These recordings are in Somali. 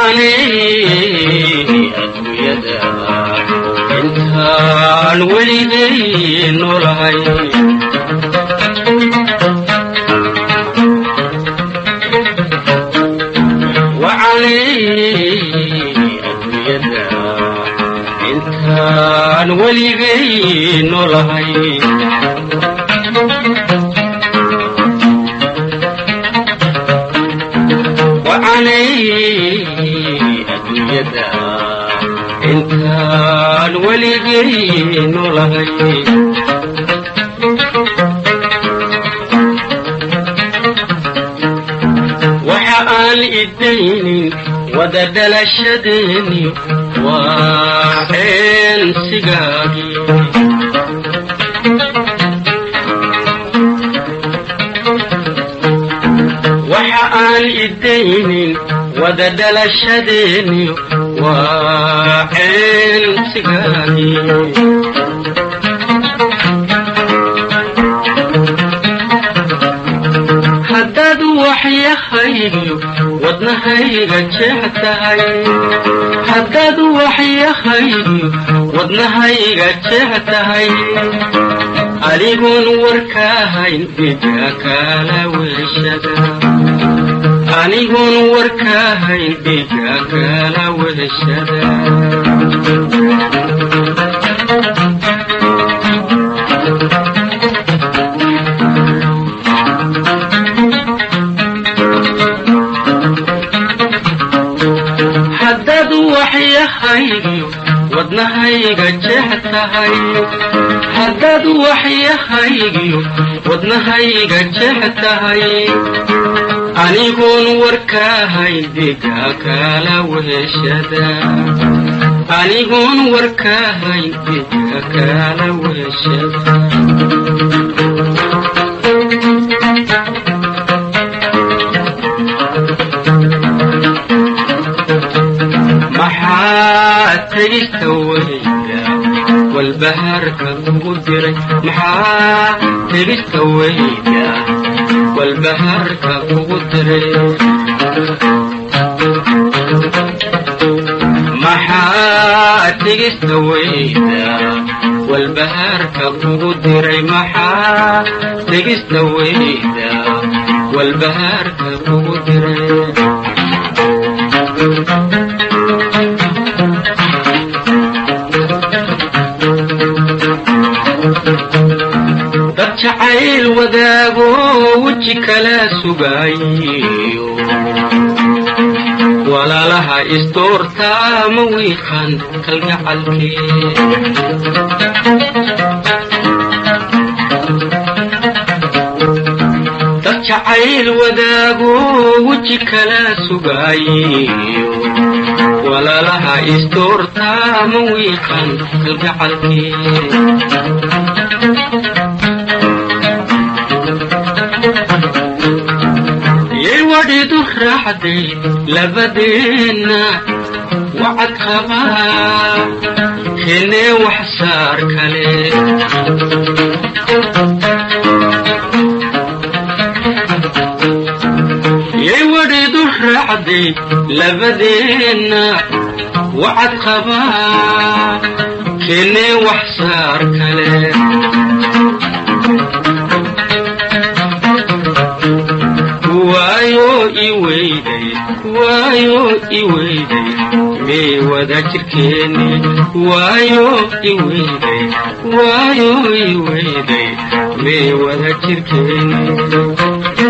Wacanay adduunyada intaan weligay noolahay. Wacanay adduunyada intaan weligay noolahay. Wacanay adduunyada intaan weligay noolahay. Waxa aan idaynin wada dhalashadeeni waa ceensigaagii. Waxa aan idaynin wada dhalashadeeni waa ceensigaagii. Haddaad waxyahaygiyo wadnahayga jeex tahay, haddaad waxyahaygiyo wadnahayga jeex tahay, anigoon warkaahayn dhiga kala weheshada, anigoon warkaahayn dhiga kala weheshada. Haddaad waxyahaygiyo wadnahayga jeex tahay, haddaad waxyahaygiyo wadnahayga jeex tahay, anigoon warkaahayn dhiga kala weheshada, anigoon warkaahayn dhiga kala weheshada. Maxaa tegista weyda walbahaarka kugu diray? Maxaa tegista weyda walbahaarka kugu diray? Maxaa tegista weyda walbahaarka kugu diray? Maxaa tegista weyda walbahaarka kugu diray? Dad jacayl wadaago weji kala sugaayo, walaalaha isdoortaa ma wiiqan kalgacalkee. Dad jacayl wadaago weji kala sugaayo, walaalaha isdoortaa ma wiiqan kalgacalkee. Yay wadhidu raacday labadeenna wacad qabaa keenee wax saar kale. Yay wadhidu raacday labadeenna wacad qabaa keenee wax saar kale. Waayo i weyday, waayo i weyday, mee wada jirkeeni? Waayo i weyday, waayo i weyday, mee wada jirkeeni?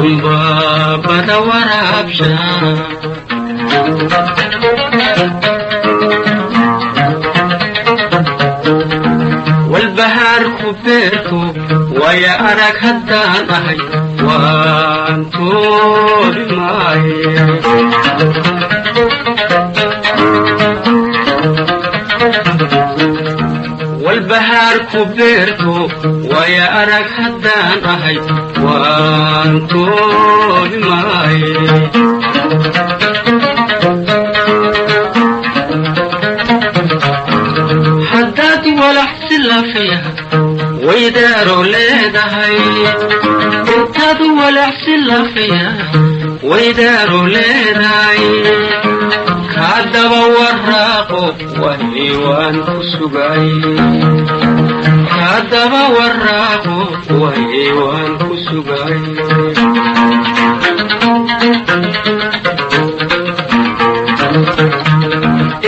Sambaabada waraabsha. Walbahaarku beerto waya arag haddaan ahay waan toobi maaye. Walbahaarku beerto waya arag haddaan ahay waan toobi maaye. Haddaad walax si lafiya waydaaro leedahay, intaad walax si lafiya waydaaro leedahay, kaadaba waraaqo wahi waan ku sugay, kaadaba waraaqo wahi waan ku sugay.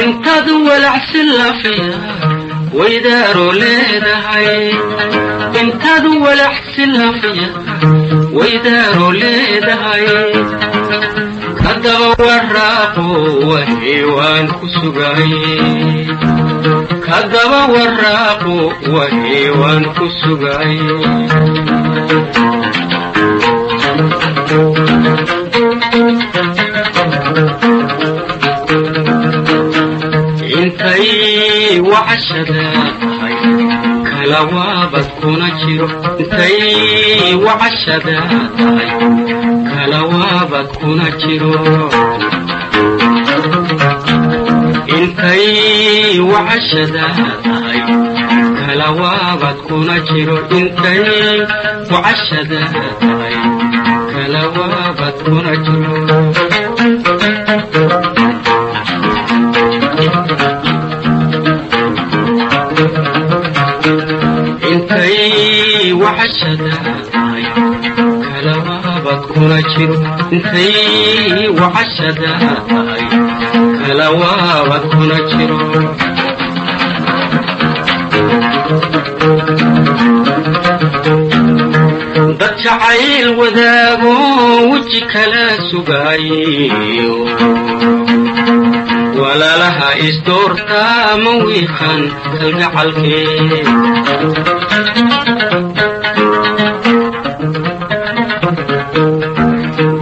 Intaad walacsi lafiya waydaaro leedahay, intaad walacsi lafiya waydaaro leedahay, kadaba waraaqo wahi waan ku sugay, kadaba waraaqo wahi waan ku sugay. Intay wacashada tahay kala waabad kuna jiro, intay wacashada tahay kala waabad kuna jiro, intay wacashada tahay kala waabad kuna jiro, intay wacashada tahay kala waabad kuna jiro. Intay wacashada tahay kala waabad kuna jiro, intay wacashada tahay kala waabad kuna jiro. Dad jacayl wadaago weji kala sugaayo, walaalaha isdoortaa ma wiiqan kalgacalkee.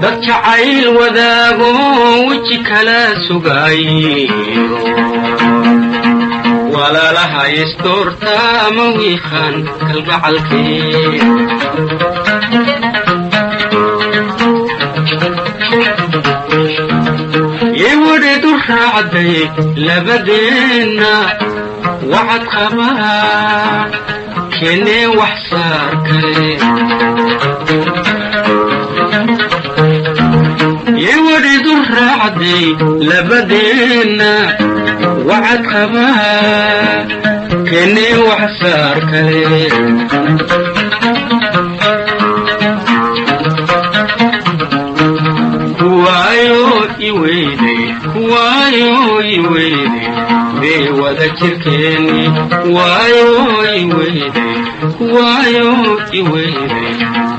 Dad jacayl wadaago weji kala sugaayo, walaalaha isdoortaa ma wiiqan kalgacalkee. Yewadheedu raacday labadeenna wacad qabaa keenee wax saar kale. Yewadheedu raacday labadeenna wacad qabaa keenee wax saar kale. Kuwaayo iweyday, kuwaayo iweyday mee wada jirkeeni, kuwaayo iweyday, kuwaayo iweyday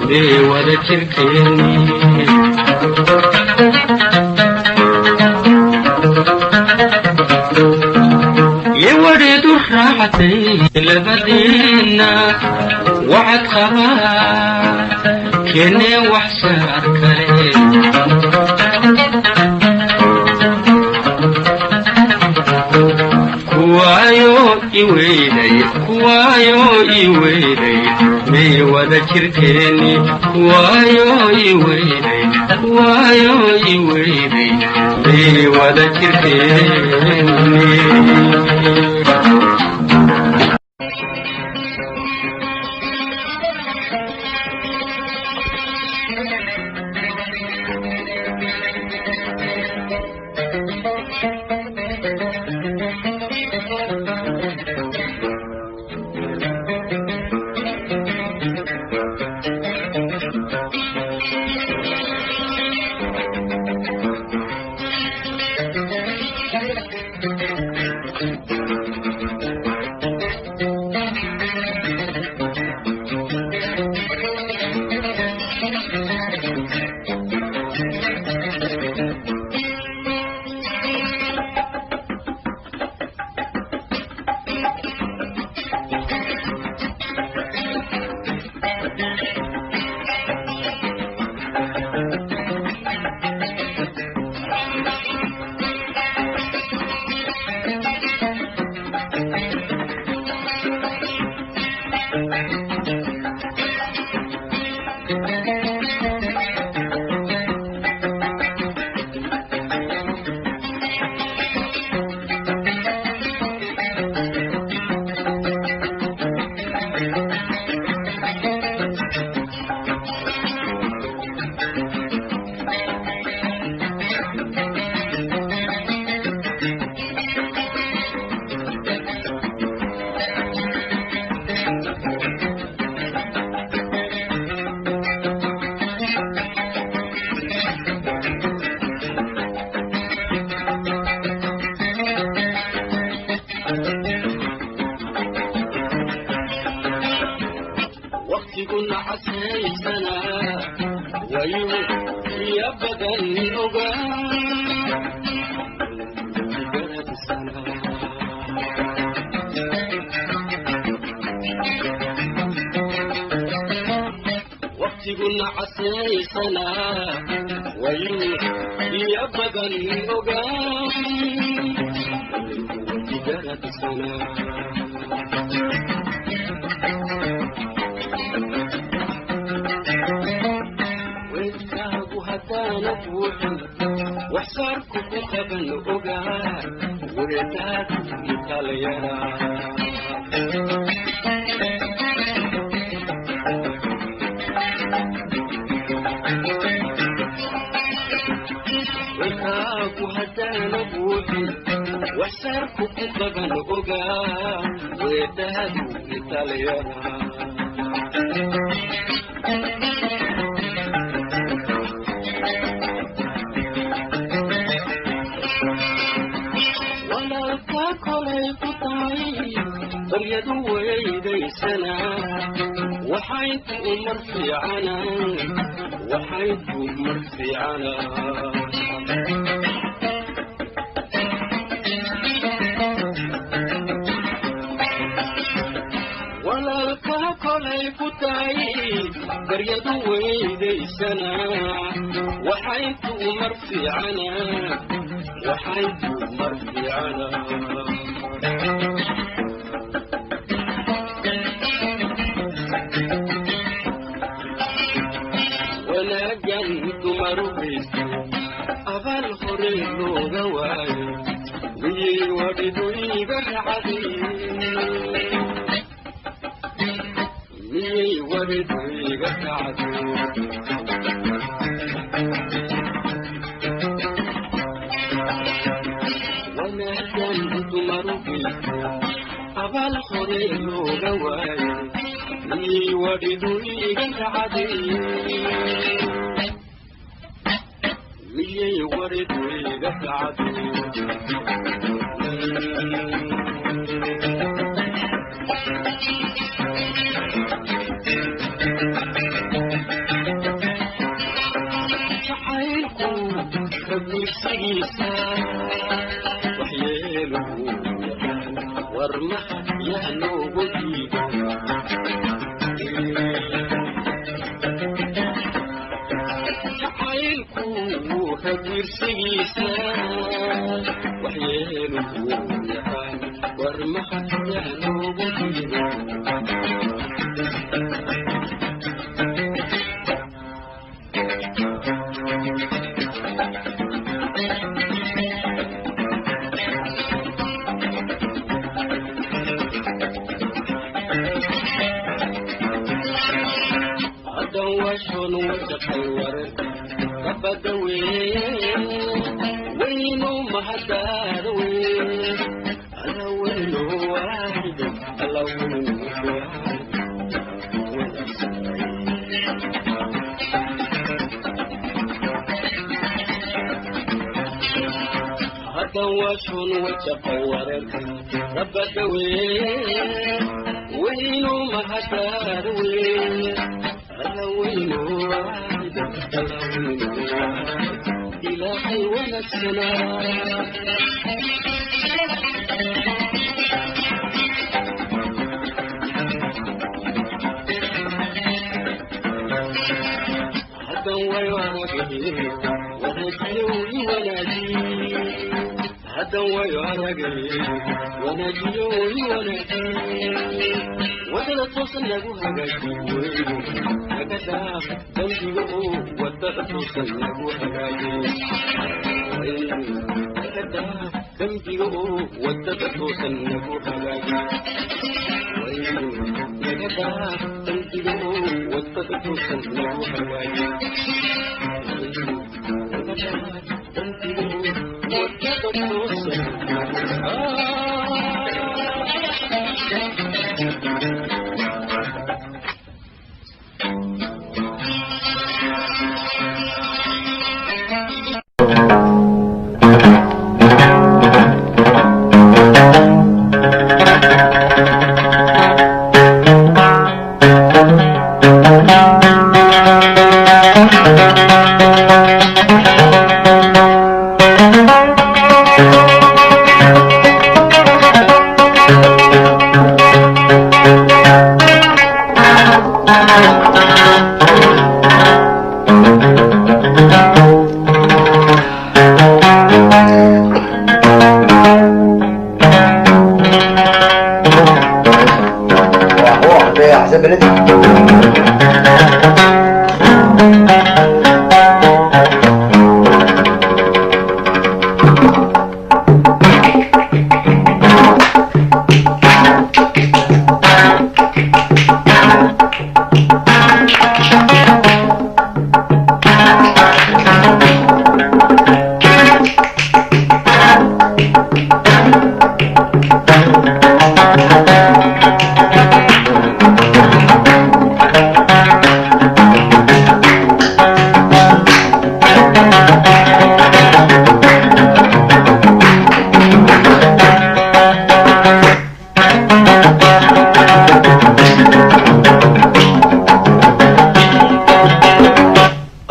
mee wada jirkeeni. Yewadheedu raacday labadeenna wacad qabaa keenee wax saar kale. Kuwaayo iweyday, kuwaayo iweyday mee wada jirkeeni, kuwaayo iweyday, kuwaayo iweyday mee wada jirkeeni. Waqtiguna casaysanaa wayuu iya badan ogaa. Waqtiguna casaysanaa wayuu iya badan ogaa. Weelkaagu haddaana buuxin waxsaarku ku qaban ogaa, weelkaagu italyara. Weelkaagu haddaana buuxin waxsaarku ku qaban ogaa, weelkaagu italyara. Walaalka kolay ku tahay baryadu weydaysanaa, waxayntu umar fiicana, waxayntu mar fiicana. Walaalka kolay ku tahay baryadu weydaysanaa, waxayntu umar fiicana, waxayntu mar fiicana. Wanaagan dumaru haysto abaal hore looga waayo, miyay wadhidu iiga racday? Miyay wadhidu iiga racday? Wanaagan dumaru haysto abaal hore looga waayo, miyay wadhidu iiga racday? Miyay wadhidu iiga racday? Jacaylku rabiirsigiisa waxyeeluhu yaqaan, warmaha yaa noogu diido. Jacaylku rabiirsigiisa waxyeeluhu yaqaan, warmaha yaa noogu diido. Haddan washon washaqay wararka kabada weeye, weyno mahadaada weye, alla weyno waaxido, alla weyno waaxido. Haddan washon washaqay wararka kabada weeye, weyno mahadaada weye, alla weyno waaxido, alla weyno waaxido, ilaahay wanaagsanaa. Haddan wayo aragay wanaajiyow i wanaaji, haddan wayo aragay wanaajiyow i wanaaji, wadada toosan lagu hagaaji, weyno naga dhaaf dambiga oo wadada toosan lagu hagaaji, weyno naga dhaaf dambiga oo wadada toosan lagu hagaaji, weyno naga dhaaf dambiga oo wadada toosan lagu hagaaji, weyno naga dhaaf dambiga oo wadada toosan lagu hagaaji. Xasan Beledi.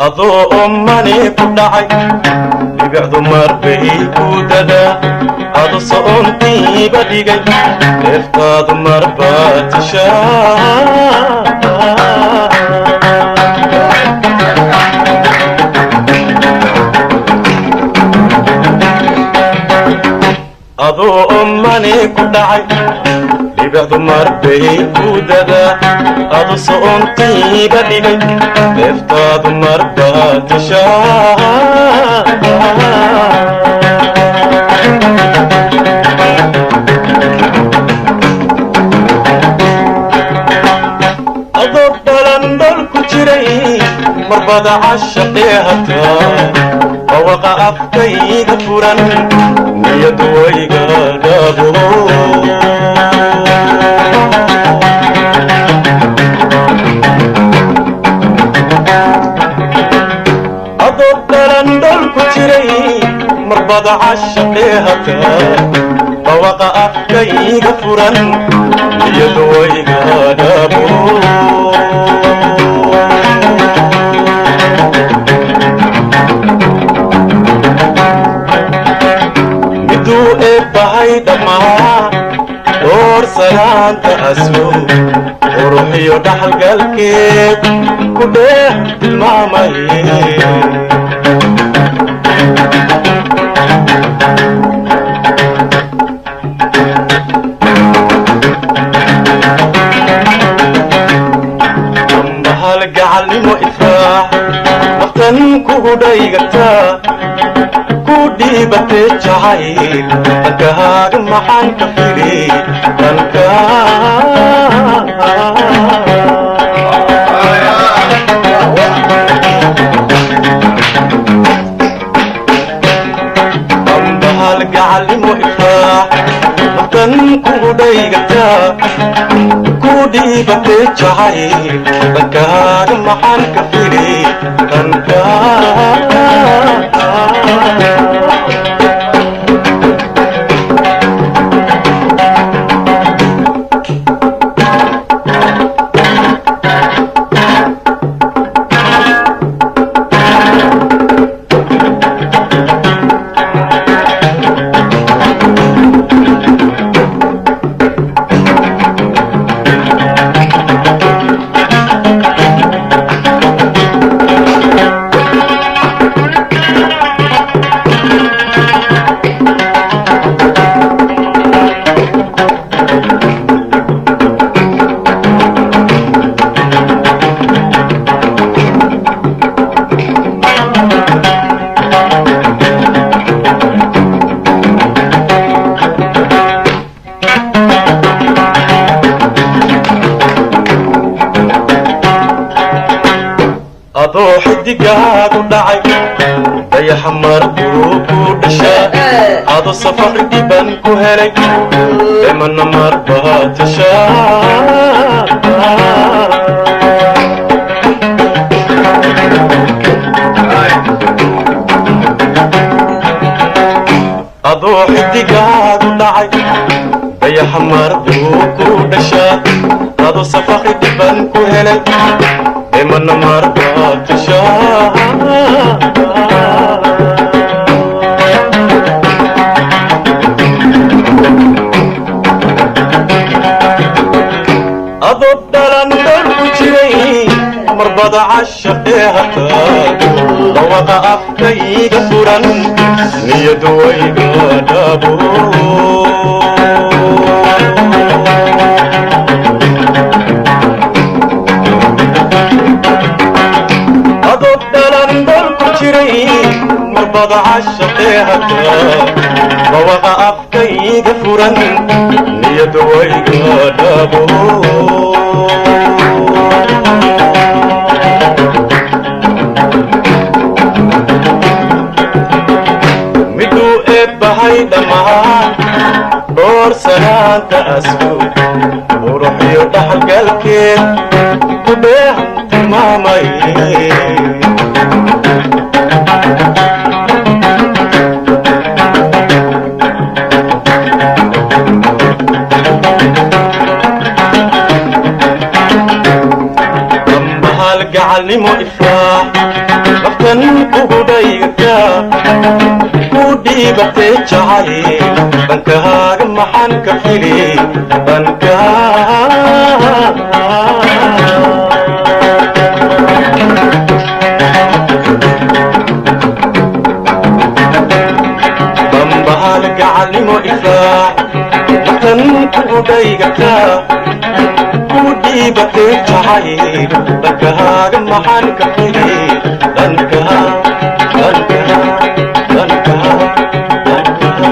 Adoo oo mani ku dhacay, dhibicdu marbay ku dadaa. Ado soontiiba dhigay, neeftaadu marbaa tishaa. Adoo oo mani ku dhacay, dhibicdu marbay ku dadaa. Ado soontiiba dhigay, neeftaadu marbaa tishaa. Adoo dhalan dhol ku jiray, marbada cashaqee hataa bawaqa afkayga furan, niyadu wayga dhabo. Adoo dhalan dhol ku jiray, marbada cashaqee hataa bawaqa afkayga furan, niyadu wayga dhabo. Miduu eebbahay dhammaa door salaanta aswo, quruxiyo dhaxalgalkeed ku dheeh tilmaamaye. Dambahal gacalnimo ifraax, naftan kugu dhaygataa, ku dhiibatee jacayl, dhankahaaga maxaan ka fili dhanka? Dambahal gacalnimo ifraax, naftan kugu dhaygataa, ku dhiibatee jacayl, dhankahaaga maxaan ka fili dhanka? Adoo xidigaagu dhacay, dayaxa marbuu ku dhashaa. Ado safar dhiban ku helay, dhimana marbaa tashaa. Adoo xidigaagu dhacay, dayaxa marbuu ku dhashaa. Ado safar dhiban ku helay, dhimana marbaa tashaa. Adoo dhalan dhol ku jiray, marbada cashaqee hataa dhawaqa afkayga furan, niyadu wayga dhabo. Bambada cashaqeehata bawaqa afkayga furan, niyadu wayga dhabo. Miduu eebbahay dhammaan dhoor sanaanta asku quruxiyo dhaxalgalkeed ku dheehan tilmaamay. Dambahal gacalnimo ifraax naftan kugu dhaygata ku dhiibatee jacayl, dhankaaga maxaan ka fili dhankaa? Bambahal gacalnimo ifraax naftan kugu dhaygata ku dhiibatee jacayl, dhankaaga maxaan ka fili dhankaa, dhankaa, dhankaa, dhankaa,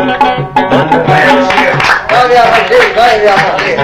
dhankaa? طيب يا فقير.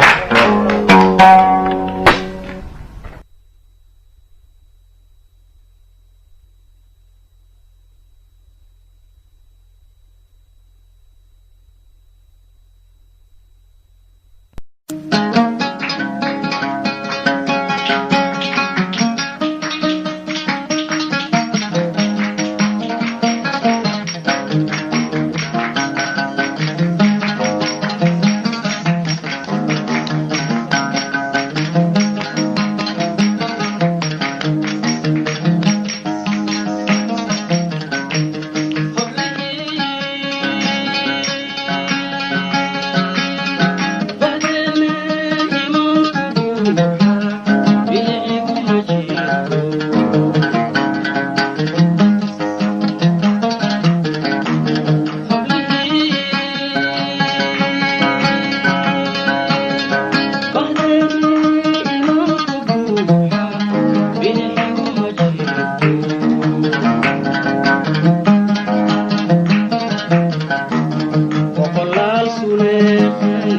Boqolaal suleeqay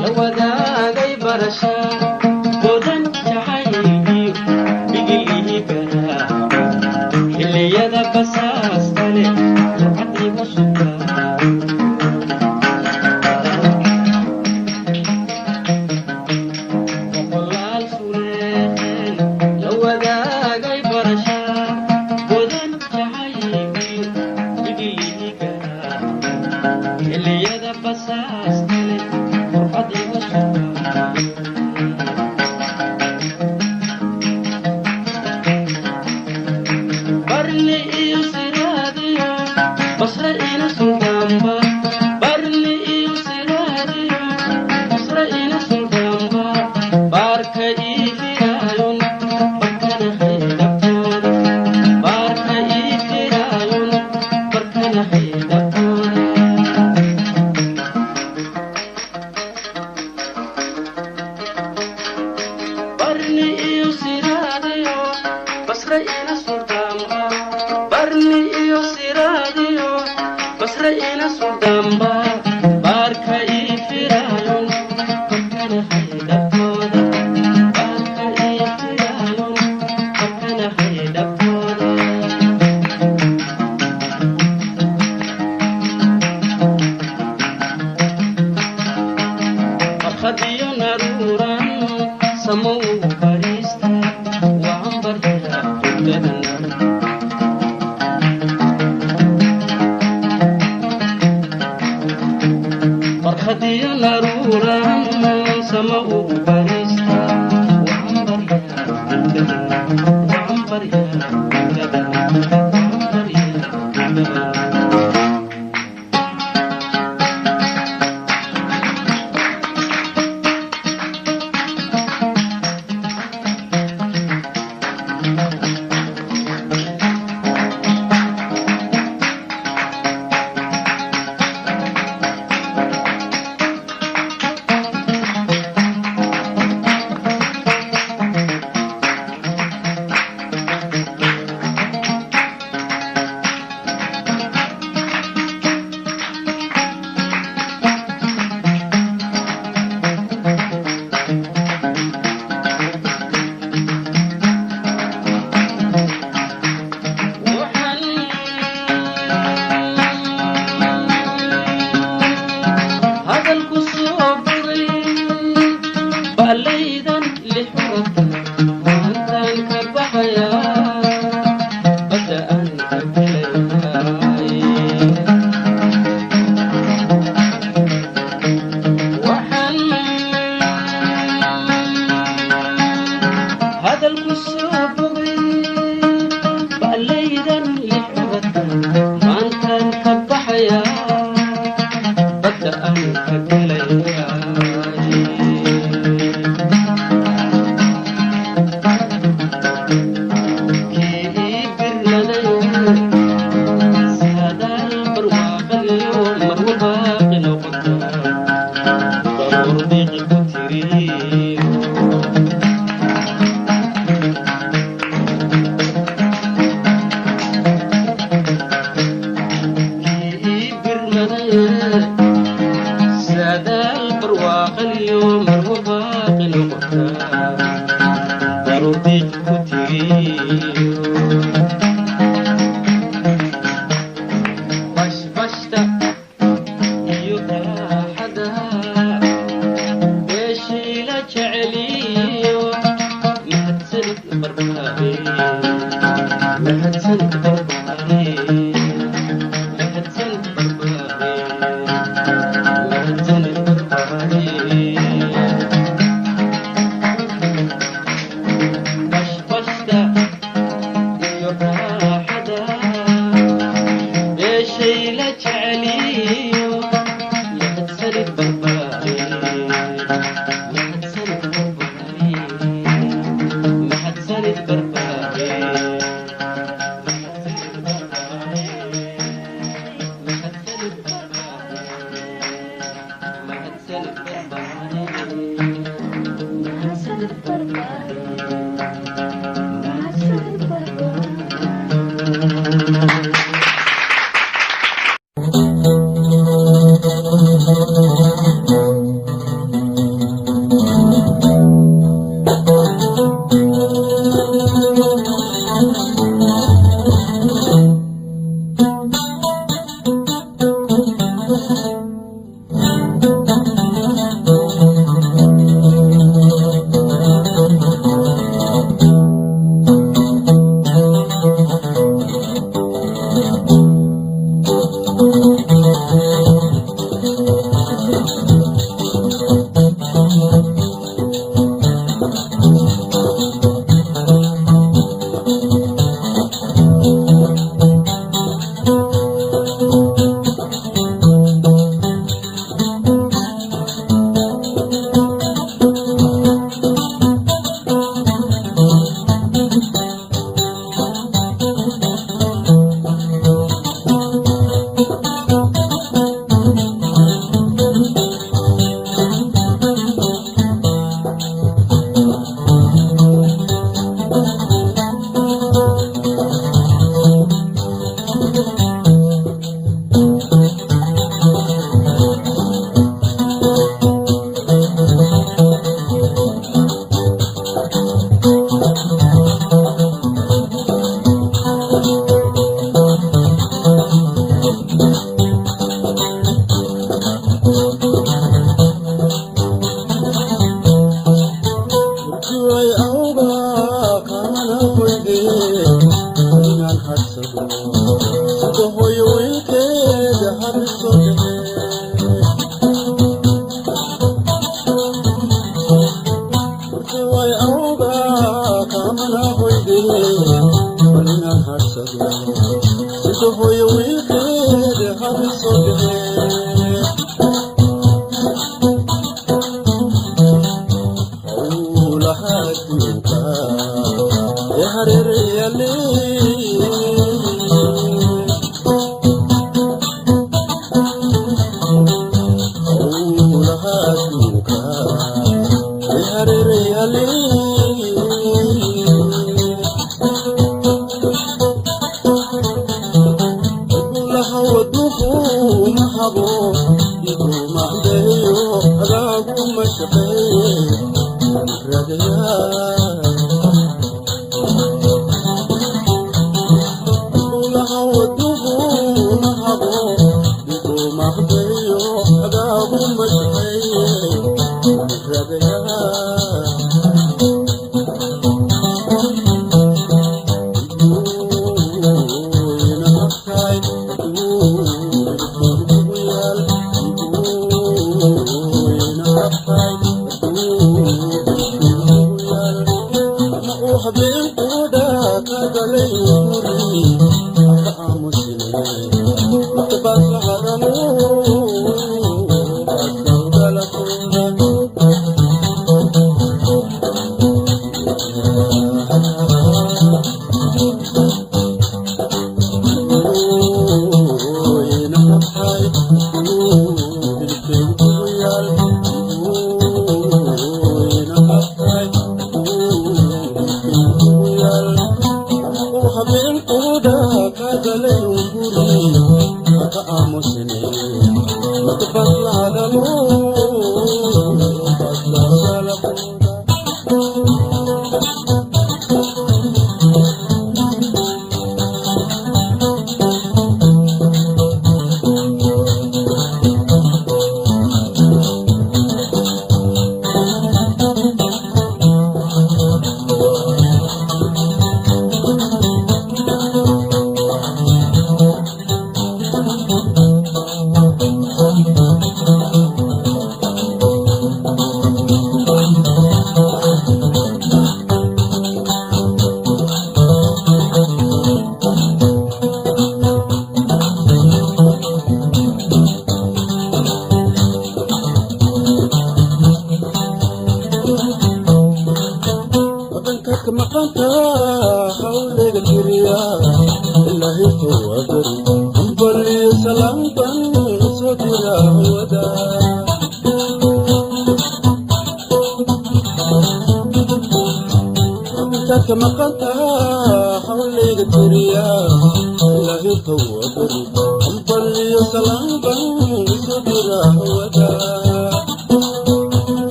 la wadaagay barasha godan jacayliyo bigilihii garaaco xilliyada basaasta leh burcad igu sugaa. Boqolaal suleeqay la wadaagay barasha godan jacayliyo bigilihii garaaco xilliyada basaasta leh burcad igu sugaa. Barni iyo siraadiyo basra ina suldaanba, barni iyo siraadiyo basra ina suldaanba, baarka ii firaayon barkana haydabtooda, baarka ii firaayon barkana haydabtooda. Barni iyo siraadiyo basra ina suldaanba, barni iyo siraadiyo basra ina suldaanba, baarka ii firaayon barkana haydabtooda, baarka ii firaayon barkana haydabtooda. Farkhadiyo naruuran samow bariista waan baryaa hurdadan. Farkhadiyo naruuran samow bariista waan baryaa hurdadan, waan baryaa hurdadan, waan baryaa hurdadan. Ba'laydan lixurata maantaan ka baxayaa, badda aan ka gelayaay. Waxaan hadalku soo bogay, ba'laydan lixurata maantaan ka baxayaa, badda aan ka gelayaay. Kii ii birladay saadaal barwaaqadiyo marwo baaqi noqota, baruur diiqi ku tiriyo. Kii ii birladay saadaal barwaaqaliyo marwo baaqi noqota, baruur diiqi ku tiriyo. Bashbashta iyo raaxada beeshii la jeceliyo, mahadsanid barbaare, mahadsanid barbaare, mahadsanid barbaare, mahadsanid barbaare. Bashbashta iyo raaxada beeshay la jeceliyo, mahadsanid barbaare, mahadsanid barbaare, mahadsanid barbaare, mahadsanid barbaare, mahadsanid barbaare, mahadsanid barbaare, mahadsanid barbaare, mahadsanid barbaare. Way awga kamana hoyde inaan harsado sida hooyo wiilkeeda hariso dhehe. Way awga kamana hoyde inaan harsado sida hooyo wiilkeeda hariso dhehe. Howlaha adduunka ee hareerayale, howlaha adduunka ee hareerayale, gulaha waduhu ma habo igumacdeeyo adaaguma shaqeeye radayaa. Gulaha waduhu ma habo igumacdeeyo adaaguma shaqeeye radayaa.